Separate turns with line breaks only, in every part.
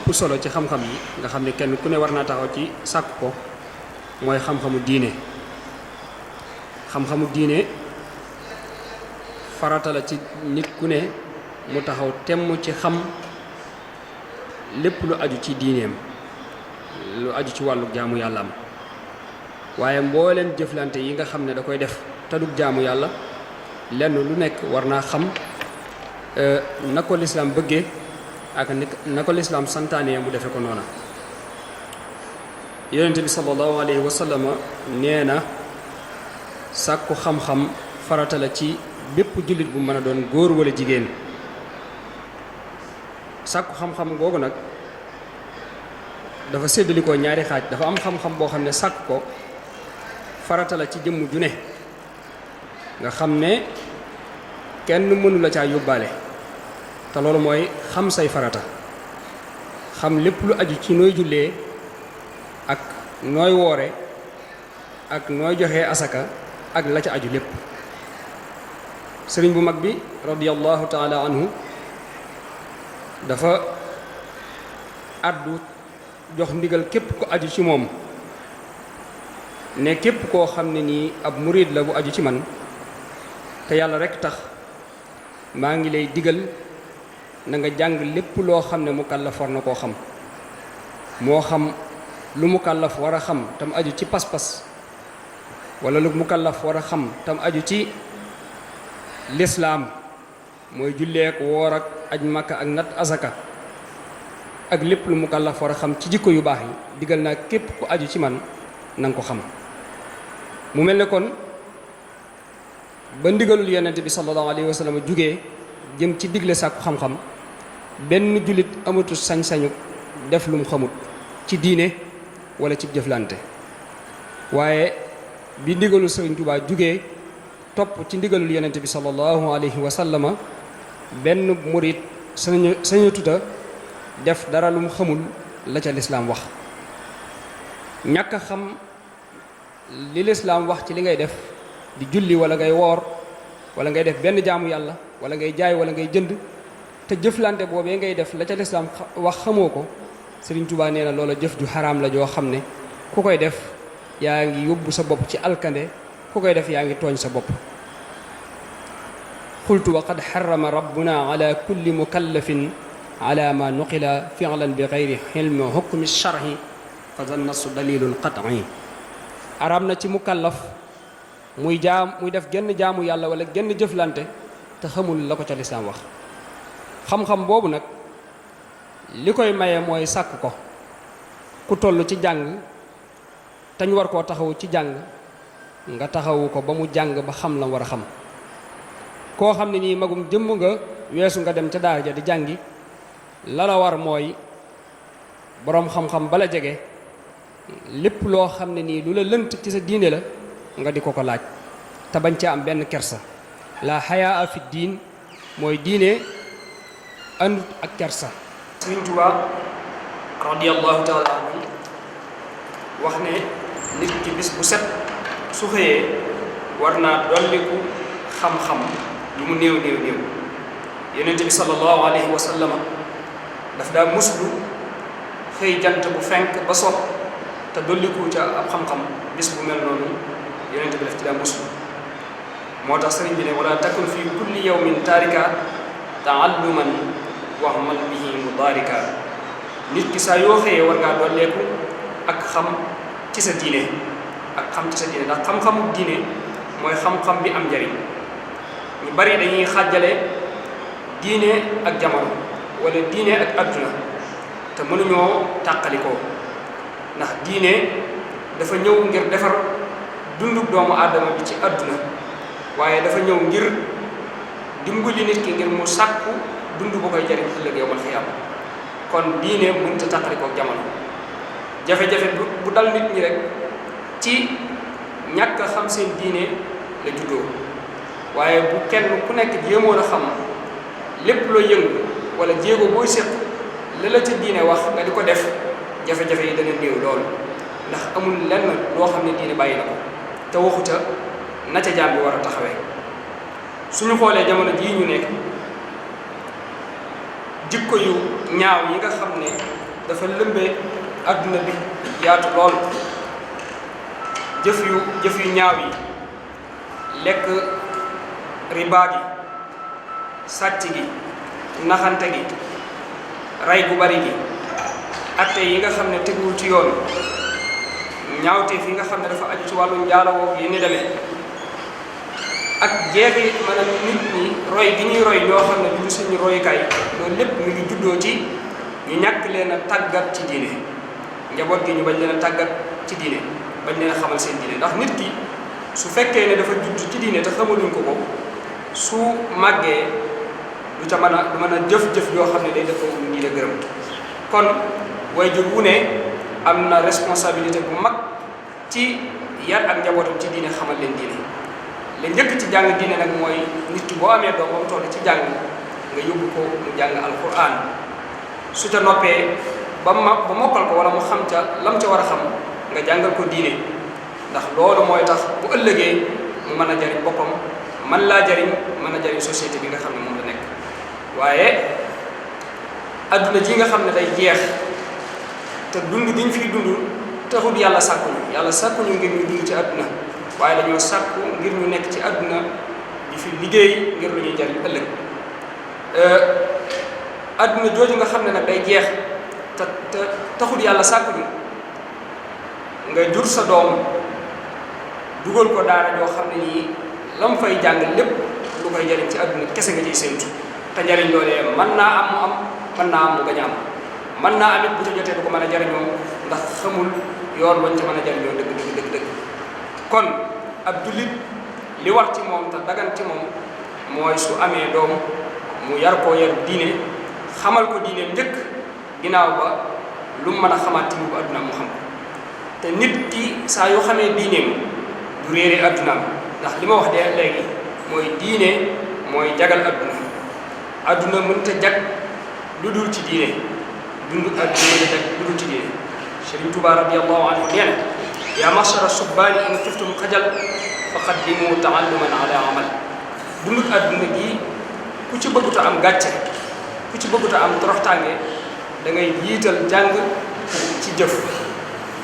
ëpp solo ci xam-xam yi nga xam ne kenn ku ne war naa taxaw ci sàkk ko mooy xam-xamu diine. xam-xamu diine farata la ci nit ku ne mu taxaw temm ci xam lépp lu aju ci diineem, lu aju ci wàllu jaamu yàllaam. waaye mbooleem jëflante yi nga xam ne da koy def te du jaamu yàlla, lenn lu nekk war naa xam na ko lislaam bëggee ak na ko lislaam santaane mu defe ko noona. yonente bi sallallahu alayhi wa sallam nee na sàkku xam-xam farata la ci bépp jullit bu mën a doon góor wala jigéen. sàkku xam-xam googu nag dafa séddalikoo ñaari xaaj. dafa am xam-xam boo xam ne sàkk ko farata la ci jëmm ju ne nga xam ne kenn mënu la caa yóbbaale, te loolu mooy xam say farata, xam lépp lu aju ci nooy jullee ak nooy woore ak nooy joxe asaka ak la ca aju lépp. sëriñ bu mag bi radiyallahu taala anhu dafa àddu jox ndigal képp ku aju ci moom ne képp koo xam ne nii ab murid la bu aju ci man te yàlla rekk tax, maa ngi lay digal na nga jàng lépp loo xam ne mukallaf war na koo xam. moo xam lu mukallaf war a xam tam aju ci pas-pas, wala lu mukallaf war a xam tam aju ci lislaam, mooy julleek woor ak aj makka ak nat asaka, ak lépp lu mukallaf war a xam ci jikko yu baax yi, digal naa képp ku aju ci man na nga ko xam. mu mel ne kon ba ndigalul yonent bi sallallahu alayhi wa sallam jugee jëm ci digle sàkku xam-xam, benn jullit amatul sañ-sañu def lu mu xamut ci diine wala ci jëflante. waaye bi ndigalul Sëriñ Tuubaa jugee topp ci ndigalul yonent bi sallallahu alayhi wa sallama, benn murit sañu tuta def dara lu mu xamul la ca lislaam wax. ñàkk a xam li lislaam wax ci li ngay def di julli wala ngay woor wala ngay def benn jaamu yàlla wala ngay jaay wala ngay jënd, te jëflante boobee ngay def la ca lislaam wax xamoo ko, Sëriñ Tuubaa nee na loola jëf ju xaraam la joo xam ne ku koy def yaa ngi yóbbu sa bopp ci alkande, ku koy def yaa ngi tooñ sa bopp. xultu wa qad xarama rabbuna ala kulli mukallafin ala ma nuqila fi'lan bi gayri xilmi hukmi sharhi fa zannasu dalilun qat'i. araam na ci mukallaf muy def genn jaamu yàlla wala genn jëflante te xamul la ko ca lislaam wax. xam-xam boobu nag li koy maye mooy sàkk ko. ku toll ci jàng te ñu war koo taxawu ci jàng nga taxawu ko ba mu jàng ba xam la war a xam. koo xam ne nii magum jëmm nga weesu nga dem ca daara ja di jàngi, la la war mooy boroom xam-xam bala jege lépp loo xam ne nii lu la lënt ci sa diine la nga di ko laaj te bañ ca am benn kersa. la xayaa fi diin mooy diine àndut ak kersa. Sëriñ Tuubaa radiyallahu taala anhu wax ne nit ki bis bu set su xëyee war naa dolliku xam-xam lu mu néew néew néew. yonent bi sallallahu alayhi wa sallam daf daa muslu xëy jant bu fenk ba so te dolliku ca ab xam-xam. bis bu mel noonu yonent bi daf ci daa muslu. moo tax sëriñ bi ne wala takun fi kulli yawmin taarika taalluman waxmal bihi mudaarika. nit ki saa yoo xëyee war ngaa dolleeku ak xam ci sa diine, ak xam ci sa diine, ndax xam-xamu diine mooy xam-xam bi am njariñ. ñu bari dañuy xàjjale diine ak jamono wala diine ak adduna te mënuñoo tàqalikoo, ndax diine dafa ñëw ngir defar dundub doomu aadama bi ci adduna, waaye dafa ñëw ngir dimbali nit ki ngir mu sàkku dund bu koy jariñ ëllëg yawmal xiyaama. kon diine mënut a tàqalikoo jamono. jafe-jafe bu dal nit ñi rek ci ñàkk a xam seen diine la juddoo, waaye bu kenn ku nekk jéemoon a xam lépp loo yëngu wala jéego booy séq la la ca diine wax nga di ko def, jafe-jafe yi dana néew lool. ndax amul lenn loo xam ne diine bàyyi na ko te waxu ca na ca jaam bi war a taxawee. suñu xoolee jamono jii ñu nekk, jikko yu ñaaw yi nga xam ne dafa lëmbee adduna bi yaatu lool. jëf yu ñaaw yi, lekk riba gi, sàcc gi, naxante gi, rey gu bari gi, atte yi nga xam ne teguwul ci yoon, ñaawteef yi nga xam ne dafa aju ci wàllu njaalawoo yi ni demee, ak jeexi maanaam nit ñi roy gi ñuy roy ñoo xam ne du suñu royukaay, loolu lépp mi ngi juddoo ci ñu ñàkk leen a tàggat ci diine. njaboot gi ñu bañ leen a tàggat ci diine, bañ leen a xamal seen diine, ndax nit ki su fekkee ne dafa judd ci diine te xamaluñ ko su màggee du ca mën a jëf-jëf yoo xam ne day dafa diine gërëm. kon waajur wu ne am na responsabilité bu mag ci yar ak njabootam ci diine, xamal leen diine. la njëkk ci jàng diine nag mooy nit ki boo amee doom ba mu toll ci jàng nga yóbbu ko mu jàng alquran, su ca noppee ba mokkal ko wala mu xam ca lam ca war a xam nga jàngal ko diine, ndax loolu mooy tax bu ëllëgee mu mën a jariñ boppam, man laa jariñ, mën a jariñ société bi nga xam ne moom la nekk. waaye adduna ji nga xam ne day jeex te dund giñ fiy dund taxul yàlla sàkkuñu ngir ñu dund ci adduna, waaye dañoo sàkku ngir ñu nekk ci adduna di fi liggéey ngir lu ñuy jariñ ëllëg. adduna jooju nga xam ne nag day jeex te taxul yàlla sàkkuñu, nga jur sa doom dugal ko daara joo xam ne nii la mu fay jàng lépp lu koy jariñ ci adduna kese nga ciy séentu, te njariñ loolee mën naa am mu am, mën naa am mu bañ a am, mën naa am it bu ca jotee du ko mën a jariñoo ndax xamul yoon wañ ca mën a jariñoo dëgg. kon ab jullit li war ci moom te dagan ci moom mooy su amee doom mu yar koo yar diine, xamal ko diineem njëkk, ginnaaw ba lu mu mën a xamaat ci bu adduna mu xam ko. te nit ki saa yu xamee diineem du réere addunaam, ndax li ma wax de léegi mooy diine mooy jagal adduna mënta jag lu dul ci diine, dund adduna mënta jag lu dul ci diine. Sëriñ Tuubaa radiyallahu anhu nee na yaa ma'shara subbaani in xiftum xajal fa qaddimu ta'alluman ala amal. dund adduna gi ku ci bëgguta am gàcce, ku ci bëgguta am toroxtaange, da ngay jiital jàng ci jëf.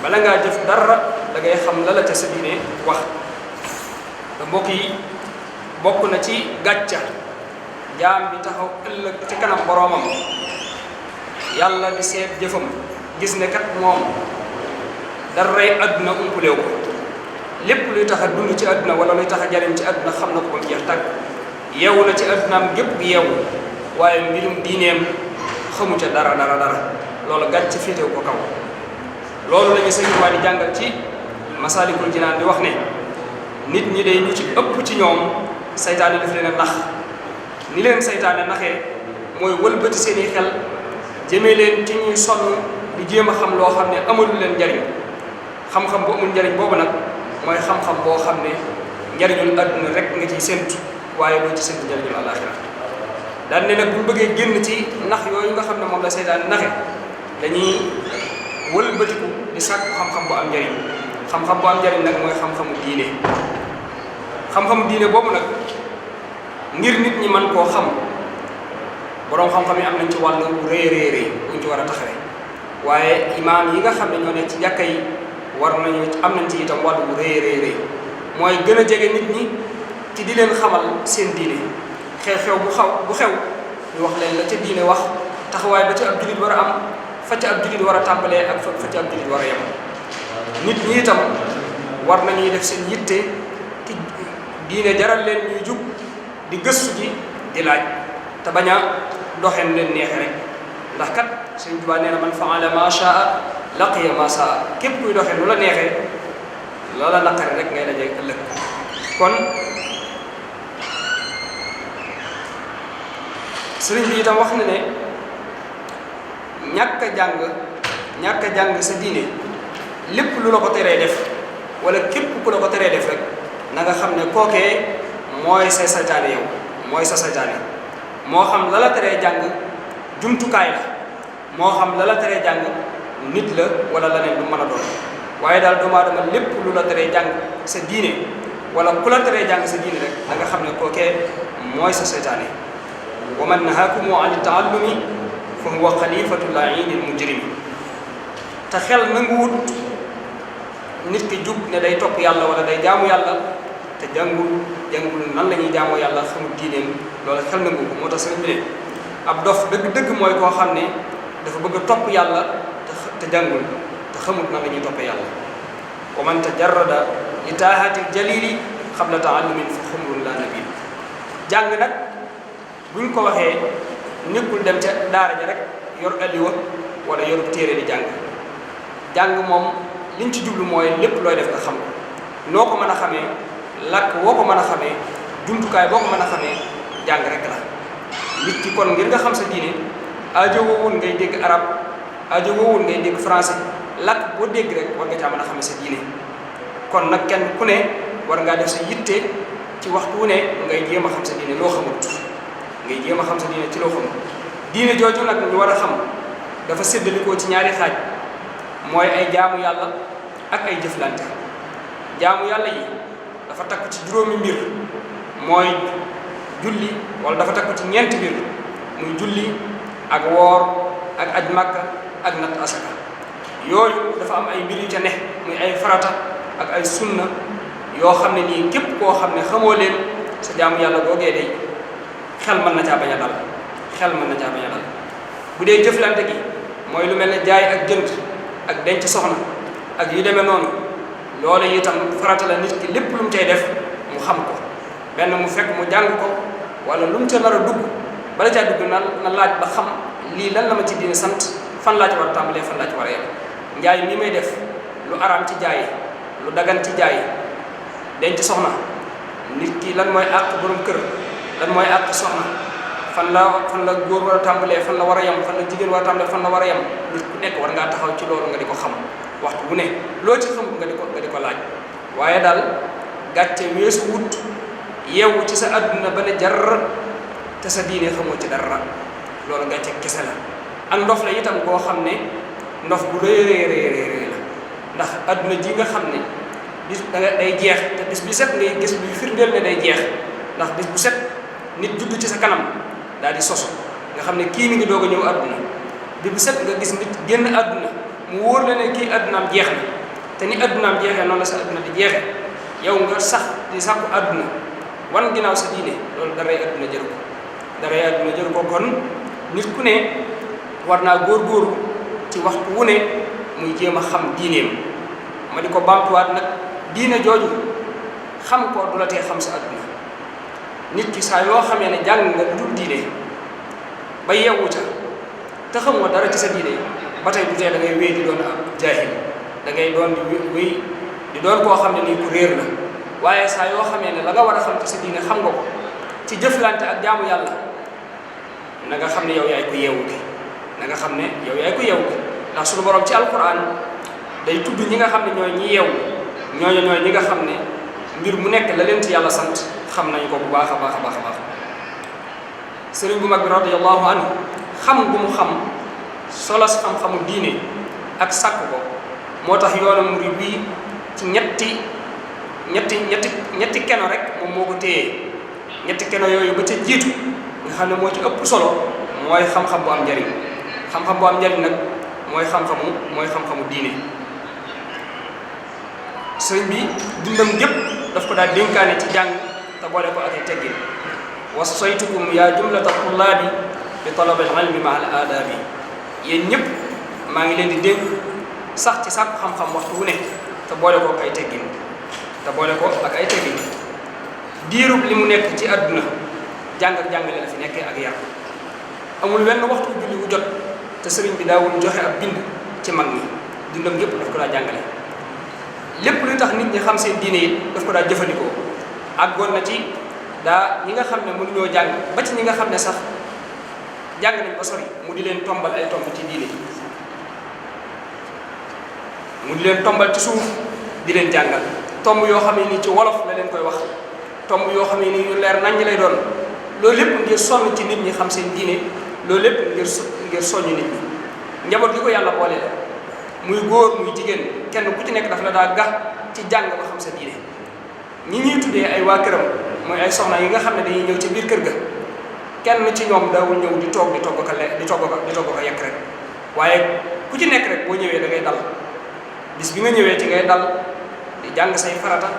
bala ngaa jëf dara da ngay xam la ca sa diine wax. te mbokk yi bokk na ci gàcca jaam bi taxaw ëllëg ci kanam boroomam, yàlla di seet jëfam gis ne kat moom daray àdduna umpuleew ko, lépp luy tax a dund ci àdduna wala luy tax a jariñ ci àdduna xam na ko ba mu jeex tàgg. yeewu na ci àddunaam gépp gi yeewu, waaye mbirum diineem xamu ca dara loolu gàcc féetewu ko kaw. loolu la ñu Sëriñ Tuubaa di jàngal ci Masaalikul Jinaan di wax ne nit ñi de ñu ci ëpp ci ñoom saytaane daf leen a nax. ni leen saytaane naxee mooy wëlbati seeni xel jëmee leen ci ñuy sonn di jéem a xam loo xam ne amalu leen njariñ. xam-xam bu amul njariñ boobu nag mooy xam-xam boo xam ne njariñul àdduna rek nga ciy séntu, waaye doo ci séntu njariñul àllaaxira. daan ne nag bu bëggee génn ci nax yooyu nga xam ne moom la saytaane naxe, dañuy wëlbatiku di sàkku xam-xam bu am njariñ. xam-xam bu am njariñ nag mooy xam-xamu diine. xam-xamu diine boobu nag ngir nit ñi mën koo xam, boroom xam-xam yi am nañ ci wàll bu rëy buñ ci war a taxawee. waaye imaam yi nga xam ne ñoo nekk ci jàkka yi am nañ ci itam wàll bu rëy mooy gën a jege nit ñi ci di leen xamal seen diine. xew-xew bu xew ñu wax leen la ca diine wax, taxawaay ba ca ab jullit war a am, fa ca ab jullit war a tàmbalee ak fa ca ab jullit war a yem. nit ñi itam war nañuy def seen yitte ci diine, jaral leen ñuy jug di gëstu ji di laaj, te bañ a doxeen leen neexe rek. ndax kat Sëriñ Tuubaa nee na man fa'ala ma sha'a laqiya ma sha'a. képp kuy doxee lu la neexee loola naqare rek ngay dajee ëllëg. kon sëriñ bi itam wax na ne ñàkk a jàng sa diine lépp lu la ko teree def wala képp ku la ko teree def rek na nga xam ne kookee mooy sa saytaane yow, mooy sa saytaane. moo xam la la teree jàng jumtukaay la, moo xam la la teree jàng nit la wala leneen lu mën a doon. waaye daal doomu aadama lépp lu la teree jàng sa diine wala ku la teree jàng sa diine rek da nga xam ne kookee mooy sa saytaane. wa man nahaakumu an taallumi fa huwa xalifatu laa'inil mujrimi. te xel nanguwut nit ki jub ne day topp yàlla wala day jaamu yàlla te jàngul nan la ñuy jaamoo yàlla xamul diineem loolu xel nangu ko moo tax sëriñ bi ne ab dof dëgg-dëgg mooy koo xam ne dafa bëgg a topp yàlla te jàngul te xamul nan la ñuy toppee yàlla wa man tajarrada li taahatil jalili qabla taallumin fa xumrun la nabil jàng nag buñ ko waxee nekkul dem ca daara ja rek yor alliwa wala yor téere di jàng moom liñ ci jublu mooy lépp looy def nga xam noo ko mën a xamee làkk woo ko mën a xamee jumtukaay boo ko mën a xamee jàng rek la nit ki kon ngir nga xam sa diine aajo woowul ngay dégg arab aajo woowul ngay dégg français làkk boo dégg rek war nga caa mën a xamee sa diine kon nag kenn ku ne war ngaa def sa yitte ci waxtu wu ne ngay jéem a xam sa diine loo xamut ngay jéem a xam sa diine ci loo xamut diine jooju nag ñu war a xam dafa séddalikoo ci ñaari xaaj mooy ay jaamu yàlla ak ay jëflante jaamu yàlla yi dafa takk ci juróomi mbir mooy julli wala dafa takk ci ñeenti mbir muy julli ak woor ak aj makka ak natt asaka yooyu dafa am ay mbir yu ca ne muy ay farata ak ay sunna yoo xam ne nii képp koo xam ne xamoo leen sa jaamu yàlla googee day xel mën na caa bañ a dal xel mën na caa bañ a dal bu dee jëflante gi mooy lu mel ne jaay ak jënd ak denc soxna ak yu demee noonu loolu itam farata la nit ki lépp lu mu cay def mu xam ko benn mu fekk mu jàng ko wala lu mu ca nar a dugg bala caa dugg na laaj ba xam lii lan la ma ci diine sant fan laa ci war a tàmbalee fan laa ci war a yem njaay mi may def lu araam ci jaay lu dagan ci jaay denc soxna nit ki lan mooy àq borom kër lan mooy àq soxna fan la góor war a tàmbalee fan la war a yem fan la jigéen war a tàmbalee fan la war a yem nit ku nekk war ngaa taxaw ci loolu nga di ko xam waxtu bu ne loo ci xamul nga di ko laaj waaye daal gàcce weesu wut yeewu ci sa àdduna ba ne jar te sa diine xamoo ci dara loolu gàcce kese la ak ndof la itam koo xam ne ndof bu rëy la ndax àdduna ji nga xam ne bis day jeex te bis bi set ngay gis luy firndeel ne day jeex ndax bis bu set nit judd ci sa kanam daal di sosu nga xam ne kii mi ngi doog a ñëw àdduna bis bu set nga gis nit génn àdduna mu wóor la ne kii àddunaam jeex na te ni àddunaam jeexee noonu la sa àdduna di jeexee yow nga sax di sàkku àdduna wan ginnaaw sa diine loolu daray àdduna jëru ko kon nit ku ne war naa góorgóorlu ci waxtu wu ne muy jéem a xam diineem ma di ko baamtuwaat nag diine jooju xam ko du la tee xam sa àdduna nit ki saa yoo xamee ne jàng nga dul diine ba yeewu ca te xamoo dara ci sa diine ba tey du tee da ngay wéy di doon ab jaahil da ngay doon di wéy di doon koo xam ne nii ku réer la waaye saa yoo xamee ne la nga war a xam ci sa diine xam nga ko ci jëflante ak jaamu yàlla na nga xam ne yow yaay ko yeewu gi na nga xam ne yow yaay ko yeewu gi ndax suñu borom ci alquran day tudd ñi nga xam ne ñooy ñi yeewu ñooñu ñooy ñi nga xam ne mbir mu nekk la leen ci yàlla sant xam nañ ko bu baax a baax a baax a baax sëriñ bu mag bi radiyallahu anhu xam gu mu xam solos xam-xamu diine ak sàkk ko moo tax yoonu murid bii ci ñetti keno rek moom moo ko téye ñetti keno yooyu ba ca jiitu nga xam ne moo ci ëpp solo mooy xam-xam bu am njariñ xam-xam bu am njariñ nag mooy xam-xamu diine sëriñ bi dundam gépp daf ko daal dénkaane ci jàng te boole ko ak ay teggin wasaytukum yaa jumlata tullaabi bi talabil ilmi ma al aadaabi yéen ñëpp maa ngi leen di dénk sax ci sàkku xam-xam waxtu wu ne te boole ko ak ay teggin diirub li mu nekk ci àdduna jàng ak jàngale la fi nekkee ak yar amul wenn waxtu julli wu jot te sëriñ bi daawul joxe ab bind ci mag ñi dundam gépp daf ko daa jàngale lépp luy tax nit ñi xam seen diine it daf ko daa jëfandikoo àggoon na ci daa ñi nga xam ne mënuñoo jàng ba ci ñi nga xam ne sax jàng nañ ba sori mu di leen tombal ay tomb ci diine mu di leen tombal ci suuf di leen jàngal tomb yoo xam ne nii ci wolof la leen koy wax tomb yoo xam ne nii yu leer naññ lay doon loolu lépp ngir sonn ci nit ñi xam seen diine loolu lépp ngir soññ nit ñi njaboot gi ko yàlla boole la muy góor muy jigéen kenn ku ci nekk daf la daa gax ci jàng ba xam sa diine ñi ñuy tuddee ay waa këram mooy ay soxna yi nga xam ne dañuy ñëw ci biir kër ga kenn ci ñoom daawul ñëw di togg ko yekk rek waaye ku ci nekk rek boo ñëwee da ngay dal bis bi nga ñëwee ci ngay dal di jàng say farata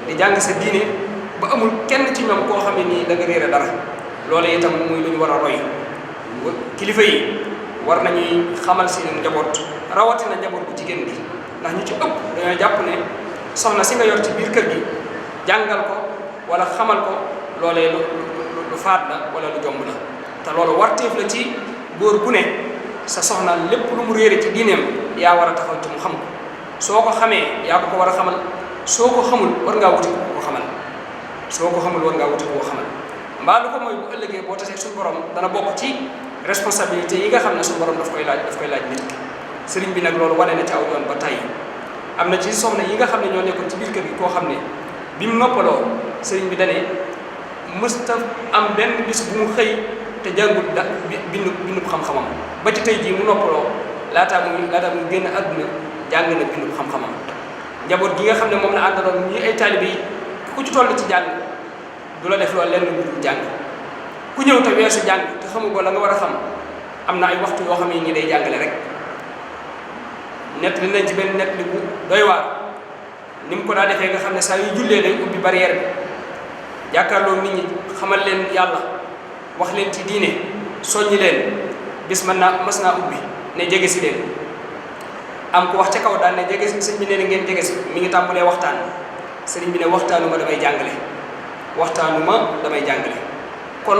di jàng sa diine ba amul kenn ci ñoom koo xam ne nii da nga réere dara loolu itam muy lu ñu war a roy kilifa yi war nañuy xamal seen njaboot rawatina njaboot bu jigéen bi ndax ñu ci ëpp dañoo jàpp ne soxna si nga yor ci biir kër gi jàngal ko wala xamal ko loolee lu faat la wala lu jomb la te loolu warteef la ci góor bu ne sa soxna lépp lu mu réere ci diineem yaa war a taxaw ci mu xam ko soo ko xamee yaa ko war a xamal soo ko xamul war ngaa wuti ko xamal soo ko xamul war ngaa wuti ko xamal mbaa lu ko mooy bu ëllëgee boo tasee suñu borom dana bokk ci responsabilité yi nga xam ne suñu borom daf koy laaj nit ki sëriñ bi nag loolu wane na ci aw yoon ba tey am na ci soxna yi nga xam ne ñoo nekkoon ci biir kër gi koo xam ne bi mu noppaloo sëriñ bi dane mësta am benn bis bu mu xëy te jàngul da bindu xam-xamam ba ci tey jii mu noppaloo laataa mu génn àdduna jàng na bindu xam-xamam njaboot gi nga xam ne moom la àndaloon ñi ay taalibe yi ku ci toll ci jàng du la def loolu lenn lu dul jàng ku ñëw te weesu jàng te xamu ko la nga war a xam am na ay waxtu yoo xam ne nii day jàngale rek nett li nañ ci benn nett li bu doy waar ni mu ko daa defee nga xam ne saa yu jullee day ubbi barrière bi jàkkaarloo nit ñi xamal leen yàlla wax leen ci diine soññi leen bis mas naa ubbi ne jege si leen am ko wax ca kaw daal ne jege si sëñ bi nee na ngeen jege si mi ngi tàmbalee waxtaan sëriñ bi ne waxtaanuma damay jàngale kon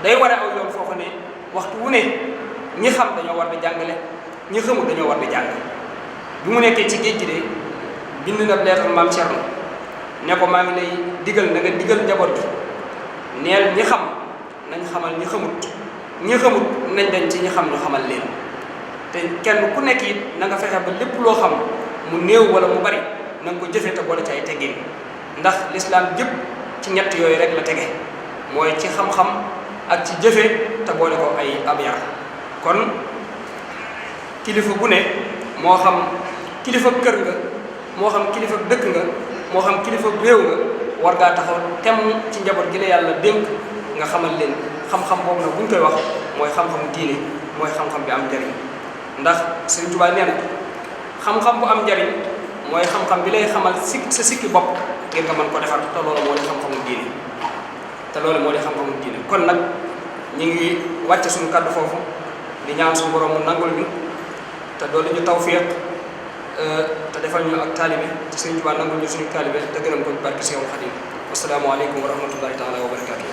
day war a aw yoon foofu ne waxtu wu ne ñi xam dañoo war di jàngale ñi xamul dañoo war di jàng bi mu nekkee ci géej gi de bind na leetar maam Cerno ne ko maa ngi lay digal na nga digal njaboot gi neel ñi xam nañ xamal ñi xamut nañ dañ ci ñi xam ñu xamal leen te kenn ku nekk it na nga fexe ba lépp loo xam mu néew wala mu bari na nga ko jëfee te boole ci ay teggin ndax lislaam jëpp ci ñett yooyu rek la tege mooy ci xam-xam ak ci jëfe te boole ko ay ab yar kon kilifa bu ne moo xam kilifa kër nga moo xam kilifa dëkk nga moo xam kilifa réew nga war ngaa taxaw temm ci njaboot gi la yàlla dénk nga xamal leen xam-xam boobu nag bu ñu koy wax mooy xam-xamu diine mooy xam-xam bi am njariñ ndax Sëriñ Tuubaa nee na xam-xam bu am njariñ mooy xam-xam bi lay xamal sa sikki bopp ngir nga mën ko defar te loolu moo di xam-xamu diine kon nag ñu ngi wàcce suñu kàddu foofu di ñaan suñu borom mu nangul ñu te doolu ñu tawfiq te defal ñu ak taalibe te Sëriñ Tuubaa nangul ñu suñu taalibe te gërëm ko barke Seexul Xadiim assalaamu aleykum wa rahmatullahi taala wa barakaatuh